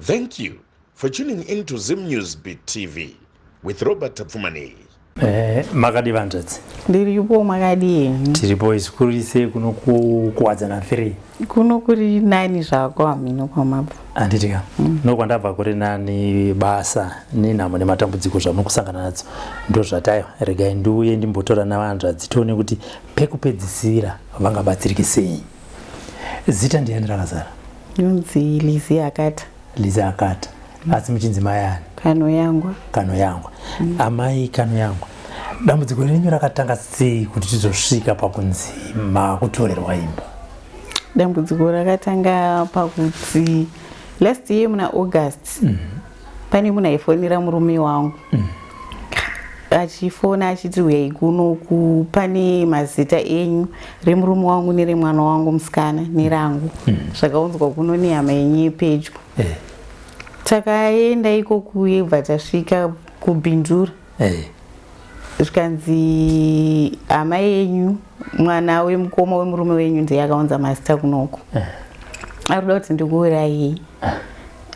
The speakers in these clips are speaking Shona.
Thank you for tuning in to Zim News Beat TV with Robert Tapfumaneyi. Makadii vanzvadzi? Ndiripo, makadii? Tiripo isu. Kuri sei kuno kuWadzana 3? Kuno kuri nani zvako, hamino kwamabva. Handiti ka? Nokwandabva kuri nani. Basa nenhamo nematambudziko zvamuri kusangana nadzo ndo zvatayo. Regai ndiuye ndimbotora navanzvadzi, tione kuti pekupedzisira vangabatsirike sei. Zita ndiani rakazara? Nonzi Lizi Akata. Lizi Akata, asi muchinzi mai ani? Kano Yangwa. Kano Yangwa. Amai Kano Yangwa, dambudziko renyu rakatanga sei kuti tizosvika pakunzi makutorerwa imba? Dambudziko rakatanga pakuti last year muna August pane munhu aifonera murume wangu, achifona achiti, "Uyai kunoku, pane mazita enyu, remurume wangu neremwana wangu musikana nerangu, zvakaunzwa kuno nehama yenyu yepedyo." Takaenda ikoku, yebva tasvika kuBindura, zvikanzi, "Hama yenyu, mwana wemukoma wemurume wenyu, ndiye akaunza mazita kunoko, ari kuda kuti ndikuurayei.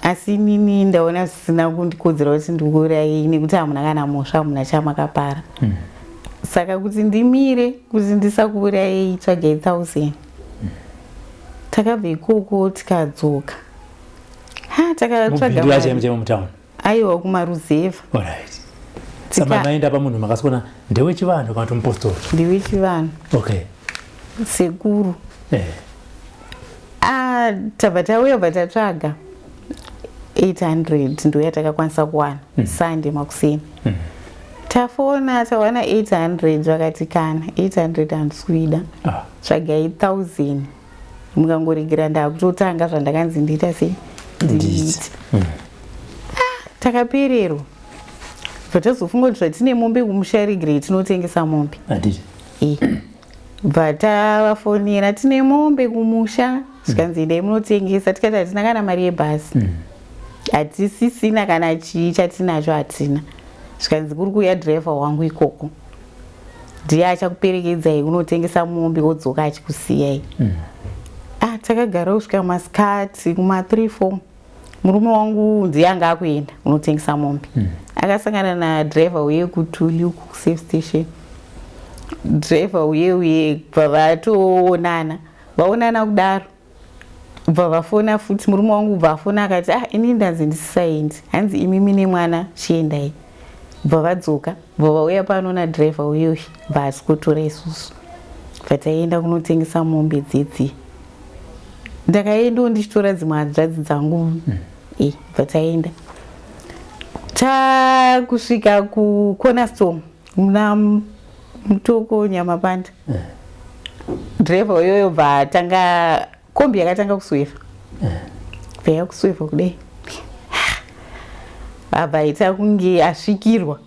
Asi inini ndaona zvisina kundikodzera kuti ndikuurayei, nekuti hamuna kana mhosva, hamuna chamakapara. Saka kuti ndimire kuti ndisakuurayei, tsvagai 1000." Takabva ikoko tikadzoka, ha, takatsvaga MuBindura mari. Chaimo chaimo mutauni? Aiwa, kumaruzevha. Alright, saka maenda pamunhu makasikuona ndewechivanhu kana kuti mupostori? Ndewechivanhu. Sekuru. Ah, tabva tauya, bva tatsvaga 800, ndo yatakakwanisa kuwana. Sunday makuseni tafona, tawana 800, vakati, "Kana 800 handisi kuida, tsvagai 1000. Mukangoregera ndakutotanga zvandakanzi ndiita sei, ndiite." Ah, takapererwa. Bva tazofunga kuti zvatine mombe kumusha, regerei tinotengesa mombe. Handiti? Bva tavafonera, "Tine mombe kumusha." Zvikanzi, "Endai munotengesa." Tikati, "Hatina kana mari yebhasi, hatisisina kana chii chatinacho, hatina." Zvikanzi, "Kuri kuuya dhiraivha wangu ikoko, ndiye achakuperekedzai kunotengesa mombe, wodzoka achikusiyai." Ah, takagara kusvika masikati kuma 3 4. Murume wangu ndiye anga akuenda kunotengesa mombe. Akasangana nadhiraivha uye kuTuli uku, kusafe station. Dhiraivha uye bva vatoonana. Vaonana kudaro, bva vafona futi. Murume wangu bva afona akati, "Ah, inini ndanzi ndisisaendi, hanzi imimi nemwana chiendai." Bva vadzoka, bva vauya pano nadhiraivha uyoyu, bva asi kutora isusu, bva taenda kunotengesa mombe dzedzi. Ndakaendawo ndichitora dzimwe hanzvadzi dzangu. Bva taenda, takusvika kuCornerstone muna Mutoko Nyamapanda, dhiraivha uyoyo bva atanga, kombi yakatanga kuswevha, bva yakuswevha kudai, abva aita kunge asvikirwa,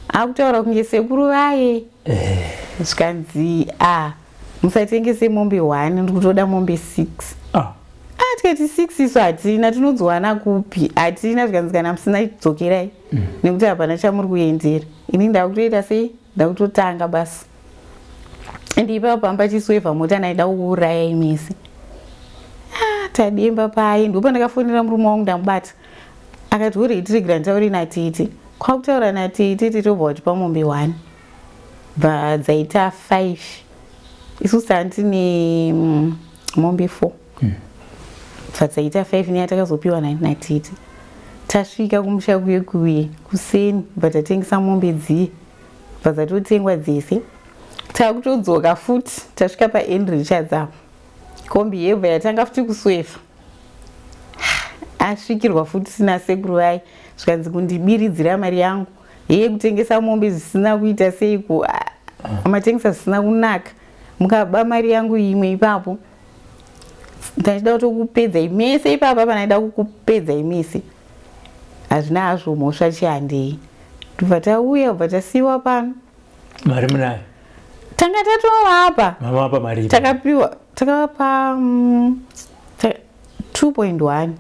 akutaura kunge sekuru vaye. Zvikanzi, "A, musatengese mombe 1, ndiri kutoda mombe 6." Ah, tikati, "6 isu hatina, tinodziwana kupi? Hatina." Zvikanzi, "Kana musina, dzokerai, nekuti hapana chamuri kuendera. Ini ndakutoita sei, ndakutotanga basi." Ende ipapo pamba chiswevha mota, naida kuurayai mese. Ah, tademba paye. Ndipo pandakafonera murume wangu, ndamubata. Akati, "Uri tiregira nditaure natete." Kwakutaura natete, tete obva kuti pamombe 1, bva dzaita 5. Isusu tandine mombe 4, bva dzaita 5 neyatakazopiwa natete. Tasvika kumusha kuye kuye kuseni, bva tatengesa mombe dziye, bva dzatotengwa dzese. Takutodzoka futi, tasvika paend Richards apo, kombi yebva yatanga futi kuswefa. Asvikirwa futi nasekuru vai. Zvikanzi, "Kundibiridzira mari yangu yeye kutengesa mombe zvisina kuita seiko? Matengesa zvisina kunaka, mukaba mari yangu imwe ipapo. Ndachida kutokupedzai mese ipapa, panaida kukupedzai mese. Hazvina hazvo mhosva, chihandei." Ndobva tauya, bva tasiyiwa pano. Mari munayo? Tanga tatovapa. Mamapa mari? Takapiwa, takavapa 2.1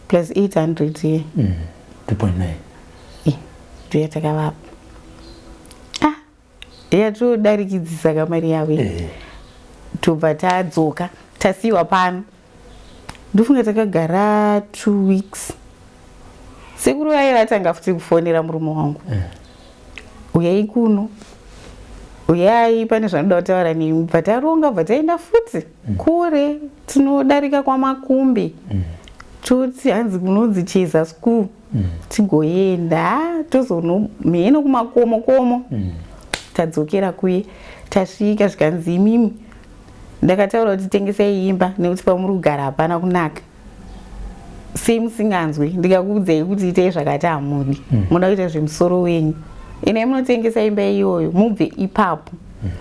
plus 800 ye. 2.9. Ndiyo yatakavapa. Ah, yatodarikidzisa kamari yavo iyi. Tobva tadzoka, tasiyiwa pano. Ndofunga takagara 2 weeks. Sekuru vaye vatanga futi kufonera murume wangu. Uyai kuno, uyai, pane zvanoda kutaura nemi. Bva taronga, bva taenda futi kure, tinodarika kwaMakumbe, toti hanzi kunonzi Cheza School, tigoenda tozono mheno kumakomo komo. Tadzokera kuye, tasvika, zvikanzi, "Imimi, ndakataura kuti tengesai imba nekuti pamuri kugara hapana kunaka. Sei musinganzwi? Ndikakuudzai kuti itai zvakati, hamudi. Munoda kuita zvemusoro wenyu. Inai munotengesa imba iyoyo, mubve ipapo,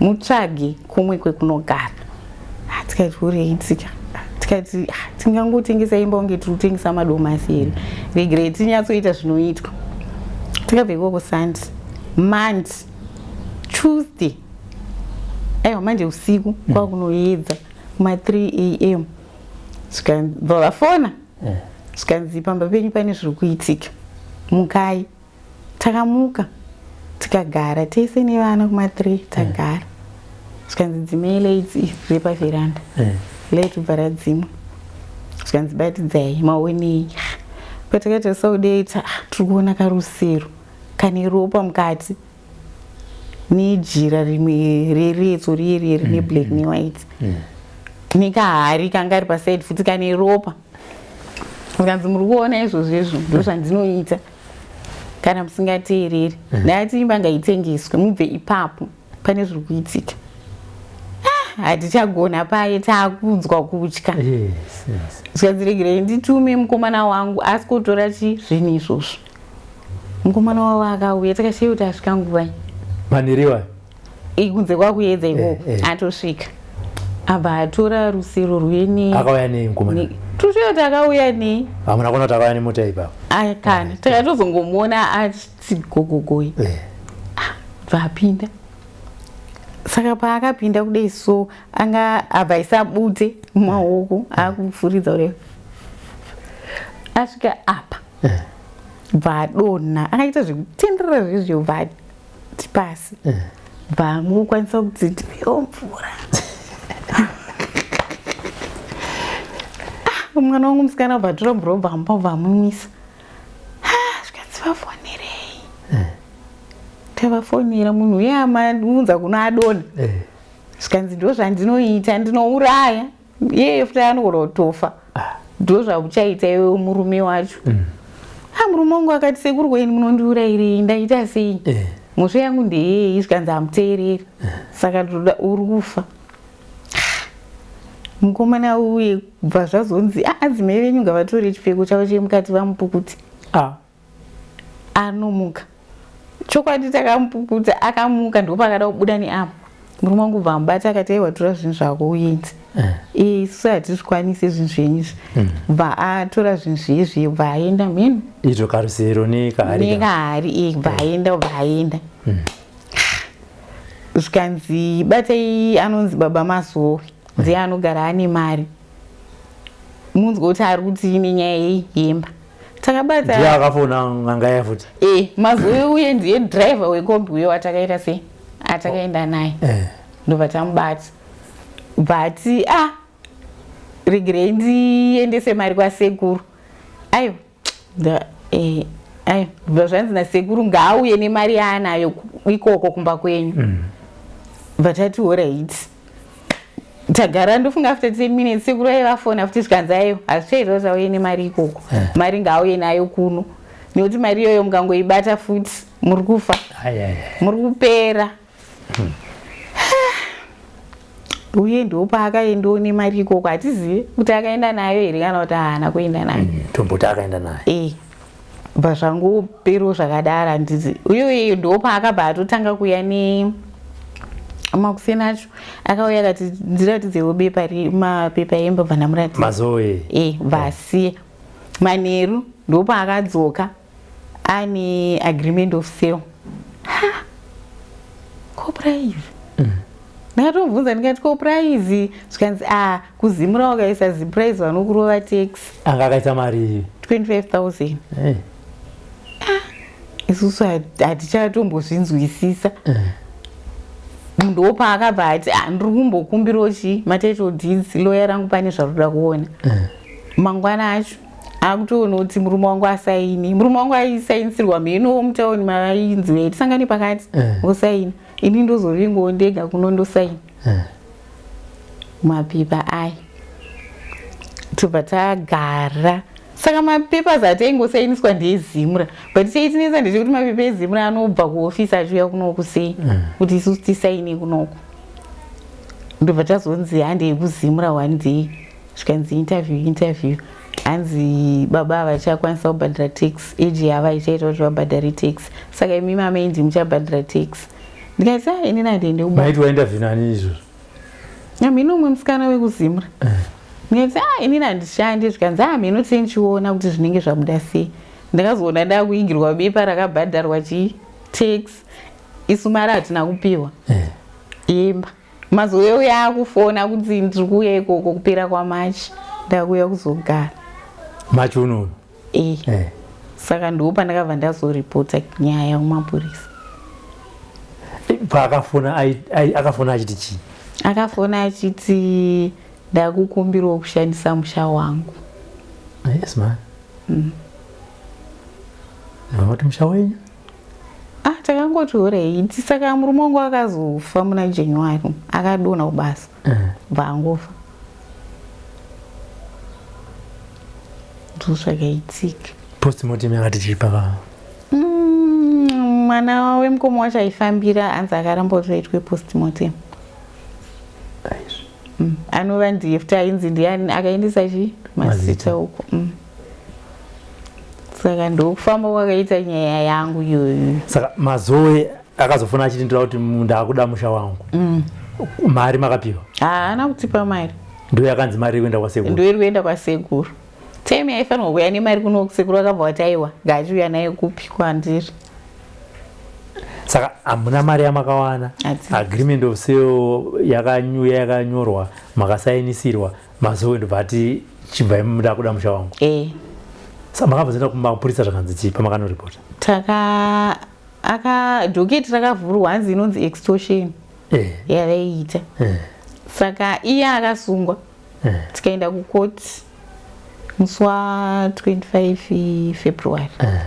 mutsvage kumwe kwekunogara." Ah, tikati ureitika, tikati, "Ah, tingangotengesa imba kunge tiri kutengesa madomasi here? Regerei tinyatsoita zvinoitwa." Takabva ikoko Sunday, Monday, Tuesday, aiwa, manje usiku kwakunoedza kuma3 am, zvikabva vafona, zvikanzi, "Pamba penyu pane zviri kuitika, mukai." Takamuka, tikagara tese nevana kuma3, tagara, zvikanzi, "Dzimai lights repavheranda." Light bva radzimwa, zvikanzi, "Batidzai, maonei?" Patakatarisa kudei, tiri kuona karusero kane ropa mukati nejira rimwe reretso riye riye rine black newhite, nekahari kanga ari paside futi kane ropa. Zvikanzi, "Muri kuona izvozvo? Izvo ndo zvandinoita kana musingateereri. Ndati imba ngaitengeswe, mubve ipapo, pane zviri kuitika." Ah, hatichagona paye, taakunzwa kutya. Zvikanzi, "Regerei nditume mukomana wangu asi kotora chi zvinhu izvozvo." Mukomana wavo akauya, takashiya kuti asvika nguvai. Manheriwa? Kunze kwakuedza ikoko. Atosvika, abva atora rusero rwuye ne Akauya nei mukomana? Tosvika kuti akauya nei. Hamuna kuona kuti akauya nemota ipapo? Kana takatozongomuona achiti gogogoi. Bva apinda. Saka paakapinda kudai so, anga abva aisa bute mumaoko, akufuridza kudai, asvika apa, bva adonha, akaita zvekutenderera zvezvo, bva ati pasi, bva angokwanisa kuti, "Ndipewo mvura." Ah, mwana wangu musikana bva atora mvura, bva amupa, bva amumwisa. Ah, zvikanzi, "Vafonerei." Tavafonera, munhu uye amaunza kuno adonha. Zvikanzi, "Ndo zvandinoita, ndinouraya iyeye futi, anogona kutofa. Ndo zvauchaita iwe, murume wacho." Ah, murume wangu akati, "Sekuru, kweni munondiurayirei? Ndaita sei? Mhosva yangu ndeyei?" Zvikanzi, "Hamuteereri, saka ndoda uri kufa." Mukomana uye kubva zvazonzi, "Ah, adzimai venyu ngavatore chipfeko chavo chemukati vamupukuti." Anomuka chokwadi, takamupukuta, akamuka, ndopakada kubuda neapa. Murume wangu bva amubata, akati, "Aiwa, tora zvinhu zvako uende. Isusu hatizvikwanisi zvinhu zvenyu izvi." Bva atora zvinhu zviye, bva aenda mheno. Izvo karusero nekahari? Nekahari, bva aenda, bva aenda. Zvikanzi, "Batai anonzi Baba Mazowe, ndiye anogara ane mari, munzwe kuti ari kuti nenyaya yei yemba." Takabata. Ndiye akafona n'anga ya futi? E, Mazowe uye ndiye driver wekombi uye watakaita sei, atakaenda naye. Ndobva tamubata, bvati, "Ah, regerei ndiendese mari kwasekuru." Aiwa, aiwa, bva zvanzi nasekuru, "Ngaauye nemari yaanayo ikoko kumba kwenyu." Bva tati, "Alright." Tagara, ndofunga after 10 minutes sekuru aivafona futi, zvikanzi, "Aiwa, hazvichaita kuti auye nemari ikoko. Mari ngaauye nayo kuno, nekuti mari iyoyo mukangoibata futi muri kufa, muri kupera." Uye ndopaakaendawo nemari ikoko. Hatizivi kuti akaenda nayo here kana kuti haana kuenda nayo. Tomboti akaenda nayo. E, bva zvangoperawo zvakadaro, handiti? Uye ndopaakabva atotanga kuuya ne makuseni acho, akauya akati, "Ndiratidzewo bepa, mapepa emba." Bva ndamuratidza. Mazoe? E, bva asiya. Manheru ndopaakadzoka ane agreement of sale. Ha, ko price? Ndakatomubvunza ndikati, "Ko price?" Zvikanzi, "A, kuZimura wakaisa ziprice vanokurova tax." Anga akaita mari? 25 000. Isusu hatichatombozvinzwisisa. Ndopaakabva ati, "Ah, ndiri kumbokumbirawo chi matitle deeds, loya rangu pane zvaroda kuona." Mangwana acho akutoona kuti murume wangu asaini. Murume wangu aisainisirwa mheno mutauni mavainzi uyai tisangane pakati eh. Osaina, ini ndozovingawo ndega kuno ndosaina eh. Mapepa aya tobva tagara. Saka mapapers ataingosainiswa ndeeZimra, but chaitinetsa ndechekuti mapepa eZimra anobva kuofisi achiuya kunoku sei mm. kuti isusu tisaine kunoku. Ndobva tazonzi handei kuZimra one day, zvikanzi interview interview, hanzi baba havachakwanisa kubhadhara tax, age yavo haichaita kuti vabhadhare tax, saka imi mamaindi muchabhadhara tax. Ndikati a inini handiende kuba. Maitwa interview nani izvozvo? Hameno umwe musikana wekuZimra eh. Ndikati a inini handishandi. Zvikanzi a mheno tichiona kuti zvinenge zvabuda sei. Ndakazoona ndakuigirwa bepa rakabhadharwa chii tax, isu mari hatina kupiwa eh. Imba mazuva uya akufona kuti ndiri kuuya ikoko kupera kwaMarch, ndakuuya kuzogara. March unoyu? Eh. Eh. Saka ndo pandakabva ndazoripota nyaya kumapurisa. Paakafona akafona achiti chii? Akafona achiti ndakukumbirawo kushandisa musha wangu. Yes man. Vamati musha wenyu? Ah, takangoti alright. Saka murume wangu akazofa muna January, akadonha kubasa bva angofa. Ndozvakaitika. Postmortem yakati chii paka? Mwana wemukoma wacho aifambira anzi akaramba kuti aitwe postmortem. Anova ndiye futi ainzi ndiani akaendesa chi mazita uko. Saka ndokufamba kwakaita nyaya yangu iyoyo. Saka Mazoe akazofona achiti ndoda kuti ndakuda musha wangu. Mari makapiwa? Haana kutipa mari. Ndo yakanzi mari iri kuenda kwasekuru? Ndo iri kuenda kwasekuru. Time yaifanirwa kuuya nemari kuno sekuru akabva vati aiwa ngaachiuya nayo kupi kwandiri. Saka hamuna mari yamakawana? Agreement of sale yakanyuya yakanyorwa, makasainisirwa, Mazoe ndobva ati chibvai ndakuda musha wangu. Eh. Saka makabva zoenda kumapurisa zvakanzi chii pamakanoripota? Taka aka docket rakavhurwa hanzi inonzi extortion. Eh. Yavaiita. Eh. Saka iye akasungwa. Eh. Tikaenda kucourt musi wa 25 February. Eh.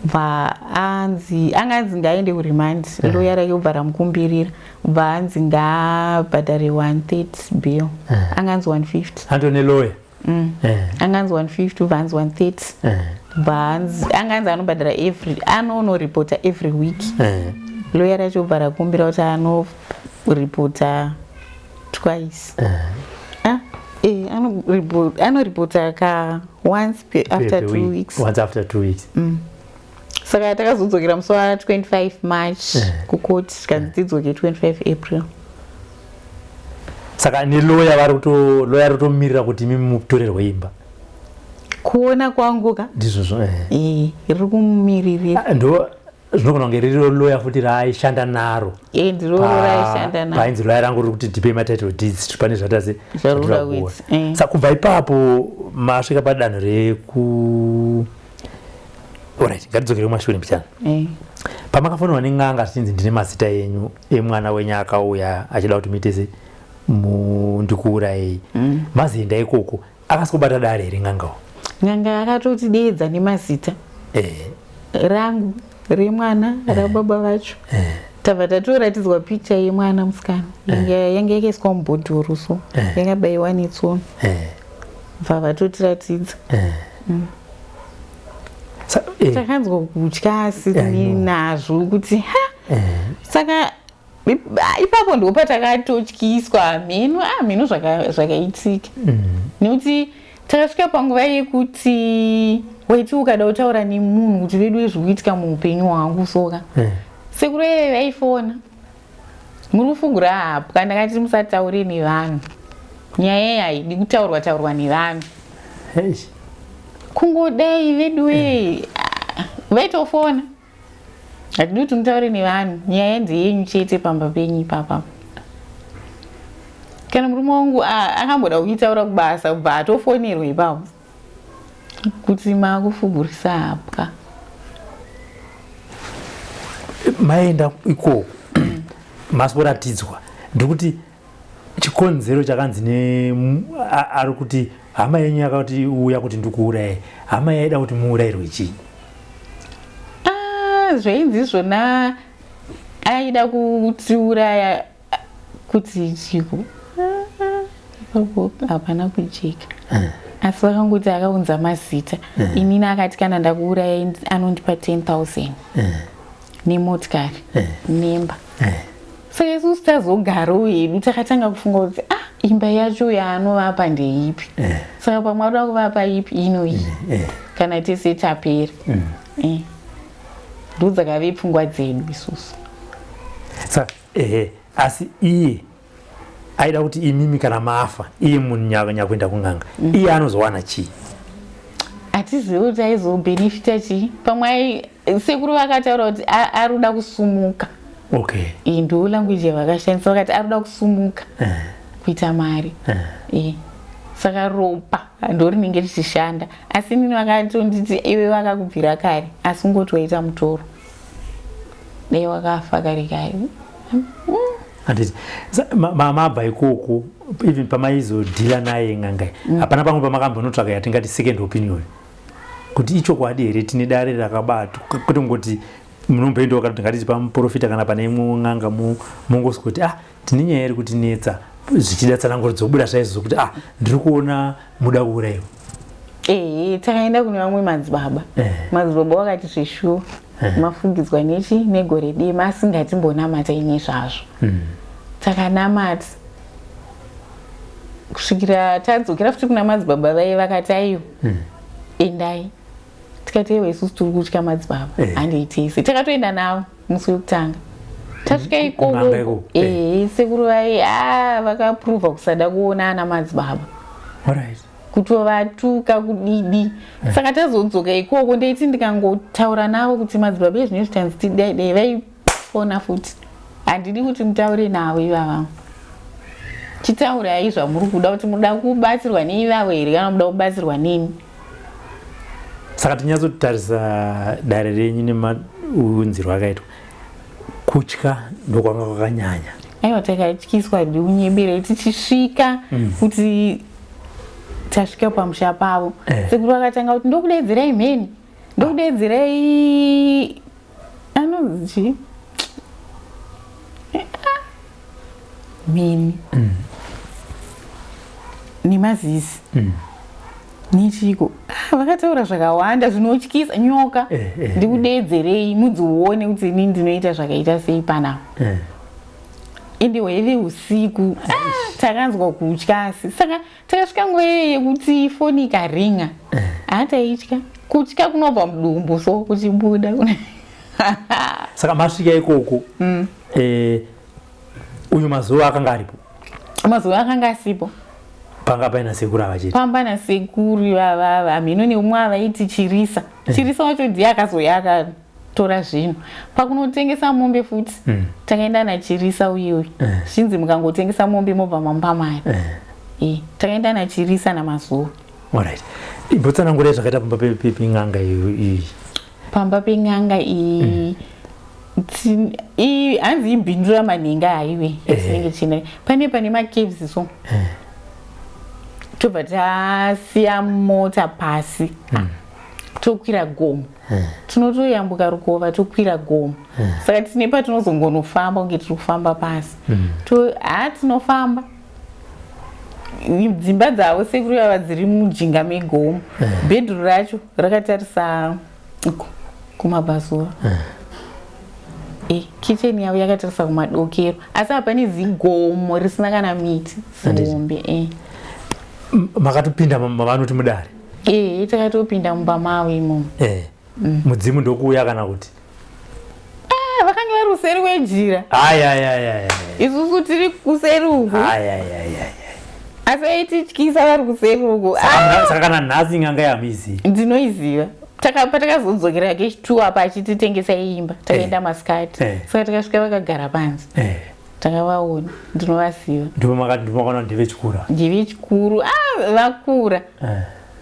Bva anzi anganzi ngaende kuremand, eh. Lawyer rake ubva ramukumbirira, bva anzi ngaabhadhare 130 bill. Eh. Anganzi 150. Anto lawyer. Eh. Anganzi 150, ubva anzi 130. Eh. Bva anzi anganzi anobhadhara every anonoripota every week. Eh. Lawyer racho ubva rakumbira kuti anoripota twice. Eh. Ah, eh, anoripota ka once per, after 2 weeks. Once after 2 weeks. Saka takazodzokera musi wa 25 March eh. kukoti, zvikanzi tidzoke 25 April. Saka neloya vari kuto loya ritomirira kuti imi mutorerwe imba? Kuona kwangu ka ndizvozvo. Eh, eh, riri kumumiririra. Ah, ndo zvinogona kunge riro loya futi raaishanda naro. Eh, ndiro raaishanda naro. Painzi loya rangu riri kuti ndipei matitle deeds, pane zvatase zvaruda kuita. Eh. Saka kubva ipapo masvika padanho reku alright, ngatidzokere kumashure mbichana. Eh. Pamakafonwa nen'anga zvichinzi ndine mazita enyu emwana wenyu akauya achida kuti muite se ndikuurayei. Mazienda ikoko akasikubata dare here n'angawo? N'anga akatotidedza nemazita. Eh. Rangu, remwana, eh. Rababa vacho. Eh. Tabva tatoratidzwa picture yemwana musikana. Eh. Yange yakaiswa mubhodhoro so. Eh. Yakabaiwa netsono. Eh. Bva vatotiratidza. Eh. Eh. Takanzwa kutya asi nazvo kuti ha. Eh. Saka ipapo ndipo patakatotyiswa hameno hameno zvakaitika. Nekuti takasvika panguva yekuti waiti ukada kutaura nemunhu kuti vedu zvikuitika muupenyu hwangu soka. Eh. Sekuru vaifona. Muri kufugura hapwa, ndakati musataure nevanhu. Nyaya iyi haidi kutaurwa taurwa nevanhu. Hey. Kungodai vedu eh. Vaitofona. Hatidi kuti mutaure nevanhu, nyaya ndeyenyu chete pamba penyu ipapa. Kana murume wangu akamboda kuitaura kubasa kubva atofonerwa ipapo kuti makufugurisa hapwa. Maenda ikoko masoratidzwa ndikuti chikonzero chakanzi ne ari kuti Hama yenyu yakati uya kuti ndikuuraye, hama yaida kuti muurayirwe chii? Ah, zvainzi zvona aida kutiuraya kuti chiko ah, ipapo hapana kujeka eh. Asi vakangoti akaunza mazita eh. Inini akati kana ndakuuraya anondipa 10,000 eh. Nemotikari nemba. Saka isusu tazogarawo hedu takatanga kufunga kuti ah, imba yacho yaanovapa ndeipi eh. Saka pamwe aroda kuvapa ipi inoyi eh. Kana tese tapera mm. Eh. Ndodzakave pfungwa dzedu isusu. Saka ehe, asi iye aida kuti imimi kana mafa iye munhu nyakuenda kun'anga mm. Iye anozowana chii? Hatizivi kuti aizobhenefita chii. Pamwe sekuru vakataura kuti aruda kusumuka. Okay. Iyi ndo language yavakashandisa, vakati aruda kusumuka eh. Kuita mari eh. Eh. Saka ropa ndo rinenge richishanda, asi inini vakatonditi iwe vakakubvira kare, asi ungoti waita mutoro, dai wakafa kare kare. Handiti mabva ikoko, even pamaizodhila naye n'anga, hapana pamwe pamakambonotsvaka yatingati second opinion kuti ichokwadi here tine dare rakabatwa, kwete kungoti munomboendawo kana tingati pamuprofita kana pane imwe n'anga mongoswa kuti ah, tine nyaya iri kutinetsa, zvichida tsananguro dzobuda zvaizvo kuti ah, ndiri kuona muda kuurayiwa? Ehe, takaenda kune vamwe madzibaba eh. Madzibaba wakati zveshuwa eh. Mafugidzwa nechi negore dema, asi ngatimbonamata ine zvazvo mm. Takanamata kusvikira tadzokera futi kuna madzibaba vaye, vakati aiyo mm. Endai. Tikati iwe, isusu tiri kutya madzibaba eh. Handei tese. Takatoenda navo musi wekutanga tasvika ikoko, ehe, sekuru vai a vakapruvha kusada kuona ana madzibaba, kutovatuka kudidi eh. Saka tazodzoka ikoko, ndeiti ndikangotaura navo kuti madzibaba ezvinezvi tanzi tidai dai, vaifona futi, handidi kuti mutaure navo ivava, chitaurai zvamuri kuda, kuti muda kubatsirwa neivavo here kana muda kubatsirwa neni. Saka tinyatsotarisa dare renyu nemaunzirwo akaitwa, kutya ndokwanga kwakanyanya. Aiwa, takatyiswa ndiunyebere tichisvika mm. Kuti tasvika pamusha pavo eh. Sekuru vakatanga kuti ndokudeedzerai mheni, ndokudeedzerai anonzi mheni mm. Nemazizi mm. Nechiko ah, vakataura zvakawanda zvinotyisa, nyoka eh, eh, ndikudeedzerei mudzione kuti ini ndinoita zvakaita sei panapa eh. Ende hwaive usiku ah, takanzwa kutya, asi saka takasvika nguva iye yekuti foni ikaringa eh. Hataitya, kutya kunobva mudumbu so kuchibuda. Saka masvika ikoko mm. Eh, uyu mazuva akanga aripo? Mazuva akanga asipo. Panga paina sekuru ava chete? Pamba nasekuru ivavava, hamhino neumwe avaiti Chirisa eh. Chirisa wacho ndiye akazouya akatora zvinhu pakunotengesa mombe futi mm. Takaenda naChirisa uyeuyu eh. Zvinzi mukangotengesa mombe mobva mamupa mari eh. Eh, takaenda naChirisa naMazuva. Alright, imbotsanangurai zvakaita pamba pen'anga iyi. Pamba pen'anga iyi mm. Hanzi ibhindura manhenga haiwe tinenge chine pane macaves so eh. Tobva tasiya mota pasi mm. Tokwira gomo mm. Tinotoyambuka rukova tokwira gomo mm. Saka tine patinozongonofamba kunge tiri kufamba pasi mm. Ha, tinofamba, dzimba dzavo sekuru vava dziri mujinga megomo mm. Bhedhuru racho rakatarisa uko kumabvazuva mm. E, kitchen yavo yakatarisa kumadokero, asi hapane zigomo risina kana miti zihombe e. Makatopinda mavanoti mudare? E, takatopinda mumba mavo imomo e. Mudzimu ndokuuya kana kuti? Ah, vakanga vari kuseri kwejira, isusu tiri kuseri uku, asi aitityisa vari kuseri uku. Saka kana nhasi n'anga yamuizivi? Ndinoiziva. Patakazodzokera kechitu apa achititengesa imba, takaenda eh. Masikati eh. Saka takasvika vakagara panze eh. Takavaona, ndinovaziva. Ndopamakaona ndevechikuru? Ndevechikuru, ah, vakura.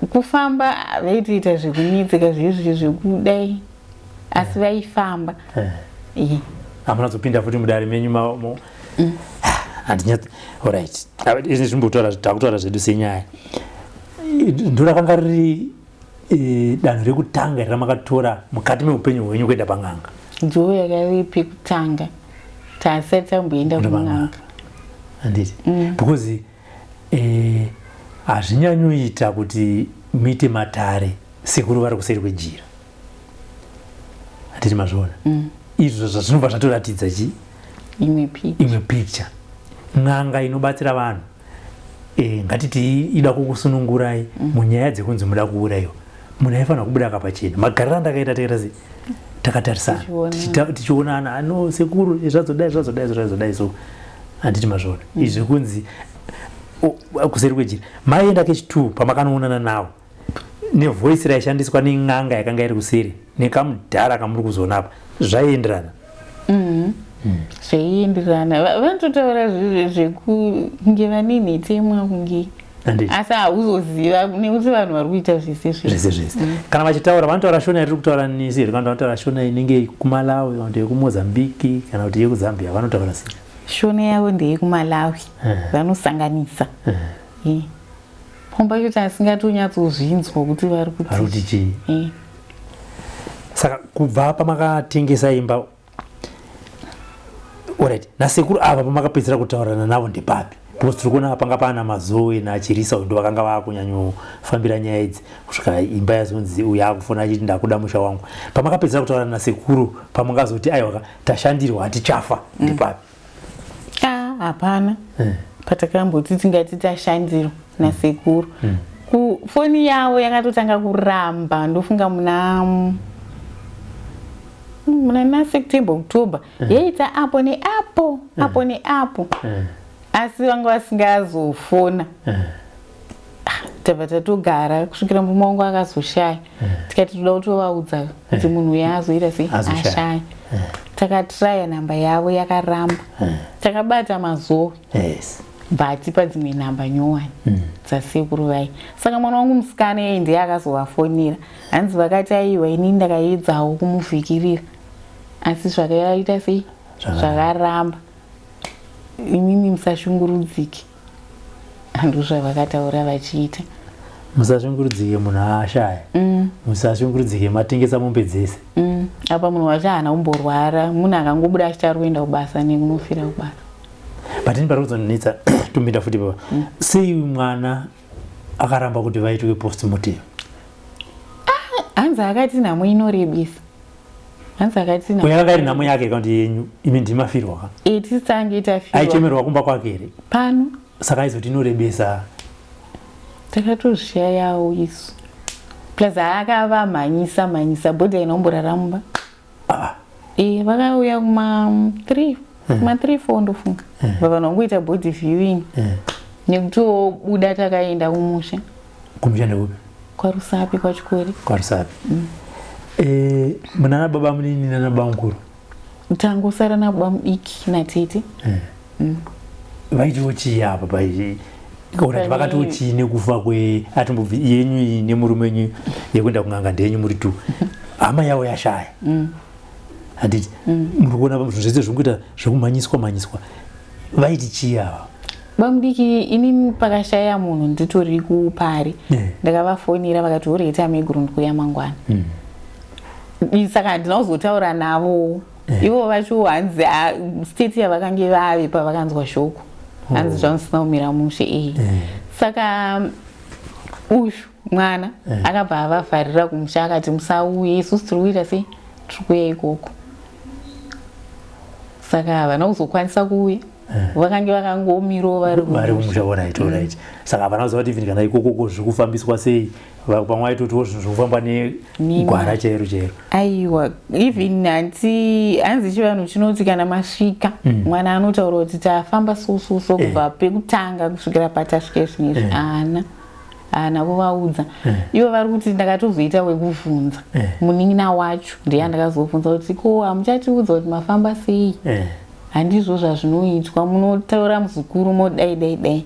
Kufamba vaitoita zvekunetseka zvezvi zvekudai, asi vaifamba. Hamuna zopinda futi mudare menyu mm. Handinyatso, alright, izvi zvimbotaura, takutaura zvedu senyaya. Ndorakanga riri e, danho rekutanga ramakatora mukati meupenyu hwenyu kuenda pan'anga? Ndo yakave pekutanga, tasati tamboenda kun'anga. Handiti? Because hazvinyanyoita kuti muite matare sekuru vari kuseri kwejira, handiti mazviona? Izvo zvazvinobva zvatoratidza chi imwe picture. N'anga inobatsira vanhu, ngatiti ida kukusunungurai munyaya dzekunzi muda kuurayiwa, munhu aifanira kubuda akapachena. Magariro andakaita, takaita sei, takatarisana, tichionana, ano sekuru, zvazodai, zvazodai, zvazodai, so handiti mazviona? Izvi zvekunzi kuseri kwejira, maienda kechi2 pamakanoonana navo, nevoice raishandiswa nen'anga yakanga iri kuseri nekamudhara kamuri kuzoona apa, zvaienderana? Zvaienderana. Vanototaura zvekunge vane nhetemwa kunge, asi hauzoziva nekuti vanhu vari kuita zvese. Zvese zvese. Kana vachitaura, vanotaura Shona yatiri kutaura nisi here, kana vanotaura Shona inenge yekuMalawi, kana kuti yekuMozambique, kana kuti yekuZambia? Vanotaura sei? Shona yavo ndeyekuMalawi, vanosanganisa. Pamwe pacho tasingatonyatsozvinzwa kuti vari kuti chii. Saka kubva pamakatengesa imba, alright, nasekuru ava pamakapedzera kutaurirana navo ndepapi? Because tiri kuona panga paana Mazowe naChirisa, ndo vakanga vakunyanyofambira nyaya idzi kusvika imba yazonzi uyo akufona achiti ndakuda musha wangu. Pamakapedzera kutaurana nasekuru, pamungazoti aiwaka, tashandirwa, hatichafa, ndepapi? Ah, hapana patakamboti tingati tashandirwa nasekuru. Foni yavo yakatotanga kuramba, ndofunga muna naSeptember, October, yaita apo neapo, apo neapo, asi vanga vasingazofona. Ah, tabva tatogara kusvikira murume wangu akazoshaya, tikati toda kutovaudza kuti munhu uyu azoita sei, ashaya. Takatraya namba yavo, yakaramba. Takabata Mazowe, but padzimwe namba nyowani dzasekuru vai. Saka mwana wangu musikana iye ndiye akazovafonera. Hanzi vakati aiwa, inini ndakaedzawo kumuvhikirira asi zvakaita sei, zvakaramba, imimi musashungurudzike. Ndo zvavakataura vachiita. Musashungurudzike, munhu ashaya. Musashungurudzike, matengesa mombe dzese. Apa munhu wacho haana kumborwara, munhu akangobuda achiti ari kuenda kubasa nekunofira kubasa. But ini pari kuzondinetsa, tombinda futi papa, sei mwana akaramba kuti vaitwe postmortem? Hanzi akati nhamo inorebesa. Hanzi akati nhamo. Yakanga iri nhamo yake kana kuti yenyu? Imi ndimafirwa ka? E, tisange tafirwa. Aichemerwa kumba kwake here? Pano. Saka aizoti inorebesa? Takatozvishayawo isu, plus akavamhanyisa mhanyisa, body ainomborara mumba. Ah. E, vakauya kuma 3, kuma 3, 4 ndofunga, vanhu vangoita body viewing nekutobuda, takaenda kumusha. Kumusha ndekupi? KwaRusapi, kwaChikori. KwaRusapi. Munana baba munini nana baba mukuru? Tangosara nababa mudiki natete. Vaitiwo chii apa pai? Alright, vakatiwo chii nekufa kwe atombobvi yenyu iyi nemurume wenyu yekuenda kun'anga ndeyenyu muri two, hama yavo yashaya, handiti? Muri kuona zvinhu zvese zviri kuita zvekumhanyiswa mhanyiswa. Vaiti chii ava? Bamudiki, inini pakashaya munhu nditori kupari, ndakavafonera vakati alright amaiguru, ndikuuya mangwana. Saka handina kuzotaura navo. Ivo vacho hanzi state yavakange vave pavakanzwa shoko, hanzi zvamusina kumira mushe. Saka uyu mwana akabva avavharira kumusha, akati musauye, isusu tiri kuita sei, tiri kuuya ikoko. Saka havana kuzokwanisa kuuya, vakange vakangomirawo vari vari kumusha. Alright, saka havana kuziva kuti even kana ikokoko zviri kufambiswa sei. Pamwe aitotiwo zvinhu zviri kufamba negwara chairo chairo. Aiwa, even hanti hanzi chivanhu chinoti kana masvika, mwana anotaura kuti tafamba so so so kubva pekutanga kusvikira patasvika zvinezvi. Haana kuvaudza. Ivo vari kuti ndakatozoita wekubvunza munin'ina wacho, ndiye andakazobvunza kuti ko hamuchatiudza kuti mafamba sei? Handizvo zvazvinoitwa, munotaura muzukuru modai dai dai.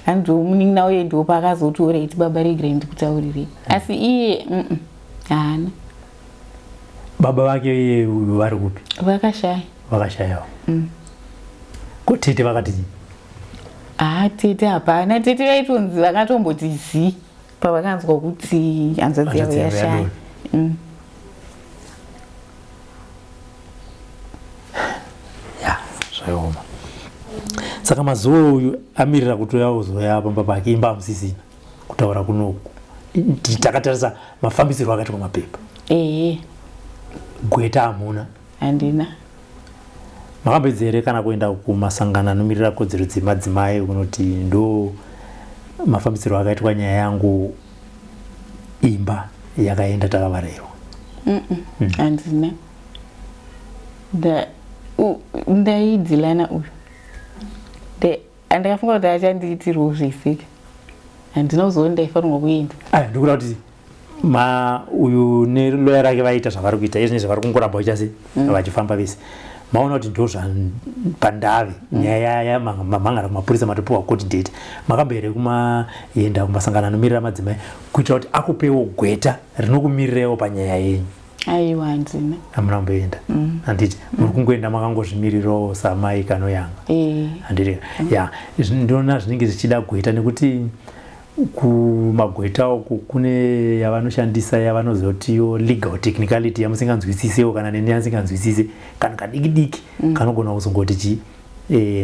Hanzi munin'ina uye ndo paakazoti alright baba, regirai ndikutaurirei. Asi iye haana. Baba vake iye uyu vari kupi? Vakashaya. Vakashayawo. Ko tete vakati? Haa, tete hapana. Tete vaitonzi vakatomboti zii. Pavakanzwa kuti hanzvadzi yavo yashaya. Ya, zvaioma. Saka mazuva uyu amirira kuti uya pamba pake, imba hamusisina kutaura kunoku. Takatarisa mafambisirwo akaitwa mapepa. Ehe. Gweta hamuna. Handina. Makambedza here kana kuenda kumasangano anomirira kodzero dzemadzimai kunoti ndo mafambisirwo akaitwa nyaya yangu, imba yakaenda takavarairwa? Handina. Ndaidzilana uyu, andakafunga kuti achandiitirwo zvese, handina kuzoona ndaifanirwa kuenda. Aya, ndikuda kuti ma uyu neloya rake vaita zvavari kuita izvi nezvavari kungoramba vachiita vachifamba vese, maona kuti ndo zvapandave nyaya ya mamhangara kumapurisa, matopiwa court date. Makamba here kumaenda kumasangano anomirira madzimai kuitira kuti akupewo gweta rinokumirirewo panyaya yenyu? Aiwa, handina. Hamuna kumboenda, handiti? Muri kungoenda makangozvimirirawo samai Kanoyanga, handiti? Ya, ndinoona zvinenge zvichida gweta nekuti kumagweta uku kune yavanoshandisa yavanozotiyo legal technicality yamusinganzwisisewo, kana neni yasinganzwisise, kana kadiki diki kanogona kuzongoti chi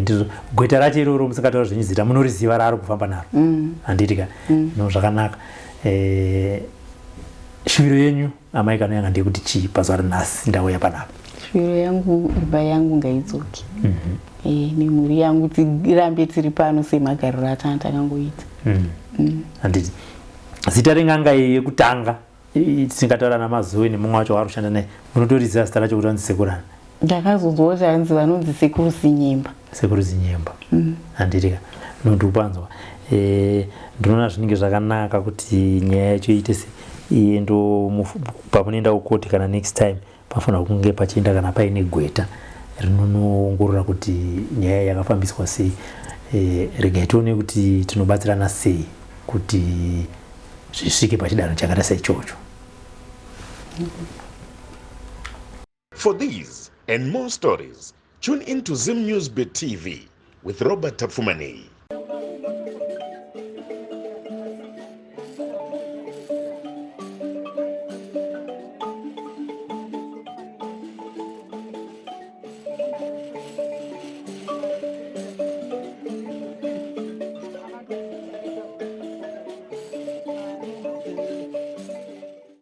ndizvo gweta racho iroro musingataura zvenyu zita, munoriziva raari kufamba naro, handiti ka? No, zvakanaka. Shuviro yenyu, amai Kanoyanga, ndeyekuti chii pazuva ranhasi ndauya panapa? Shuviro yangu, imba yangu ngaidzoke nemhuri yangu, tirambe tiri pano semagariro atana takangoita. Handiti zita ren'anga iyi yekutanga tisingataura naMazuve nemumwe wacho waari kushanda naye, munotoriziva zita racho kuti vanzi sekurana? Ndakazonzwa kuti hanzi vanonzi Sekuru Zinyemba. Sekuru Zinyemba, handiti ka? Nondiupanzwa. Ndinoona zvinenge zvakanaka kuti nyaya yacho iite se iendo pamunoenda kukoti kana next time pafanira kunge pachienda kana paine gweta rinonoongorora kuti nyaya yakafambiswa sei. Regai tione kuti tinobatsirana sei kuti zvisvike pachidanho chakaita seichocho. For these and more stories, tune in to Zim News Bit TV with Robert Tafumani.